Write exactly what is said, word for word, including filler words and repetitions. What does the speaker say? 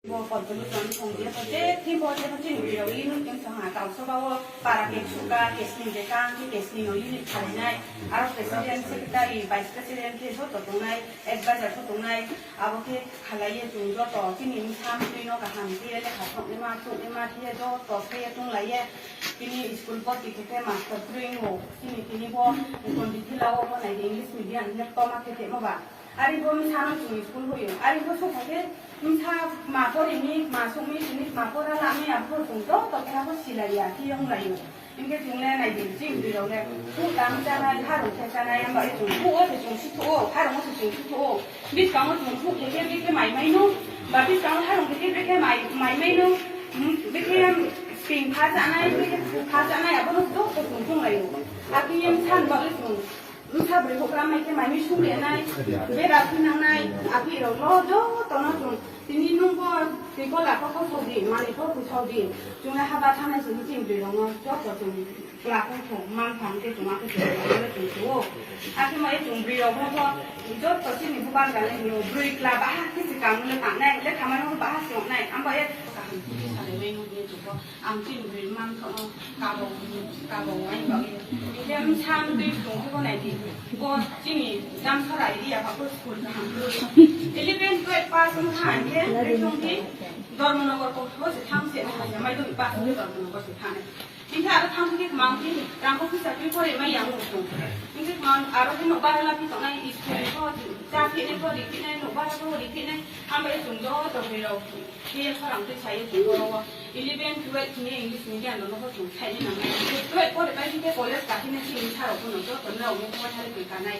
Bo contribution wngkha, je thik bo je chini bwrwi unit wngkha, ha, Kausoba o para keswk ka, kesni bwkang, khe kesni no unit khalainai, aro president, secretary, vice president khe joto tongnai, advisor khe tongnai, abo khe khalaiye chwng joto chini bwsa bwrwi no kaham khe lekha thoknaima, thoknaima khe joto khe tonglaiye, chini school boti khe khe master bwrwi wngo, chini tini bo Pondit Hila o bo nai English medium hwnwi toma khe tongma ba. Ari bo bwsano chwng school hoyo. Ari bo sokha khe bwsa ma porini, ma sukmi, tini ma pora lami, aphuru chwng joto khe abo silaiya, khe wnglaio. Hinkhe chwng le nai di, chini bwrwi rok le, buh tang chanai, harung khe chanai, amba chwng buh o se chwng sithuo, harung o se chwng sithuo. Bwskango chwng buh khe khe, bikhe mai maino, ba bwskango harung khe khe, bikhe mai, mai maino, hmm, bikhe spring kha chanai, bikhe buh kha chanai, abono joto chwng chwnglaio. Akhe yang san ba le chwng Bwsa bwrwi hokra mai khe mai mui sung lenai, bera phinangnai, aphi rok no joto no chwng tini nung bo twi kola kho kho sodi, mani kho kho sodi, chwng le haba thanai sini chini bwrwi rok no joto chwng kla kho kho man phang khe chwng akhe chwng khe chwng khe o. Akhe mai chwng bwrwi rok no kho joto chini bubar gale hino bwrwi kla baha khe se kam le tangnai, le khamai no baha se wngnai, amba ye kaham khe salai mai nung ye chwng kho. Ang chini bwrwi manthono kabo, kabo wngwi bagwi. Hinkhe bwsa twi tongkhe bo naidi. Bo chini Damsara area ba bo school kaham kwrwi. Eleven, twelve pass wngkha hinkhe twi tongdi Dharmanagar ko bo se thang se na hanya mai doi pass wngkhe Dharmanagar se thang. Hinkhe aro thang khe mang chini rang ko kisa twi pore mai yang tong. Hinkhe mang aro khe nok bara lapi tongnai school ko cha khe ne ko ri khe nai nok bara ko ri khe nai. Hambai chwng joto bwrwi rok. Khe khorang twi sayo chwng borok o eleven, twelve hwnwi English medium no nogo chwng khaina nangnai. Twelve pore pai khe college kakhina chini sir rok bono joto no omo khe waithai twi kanai.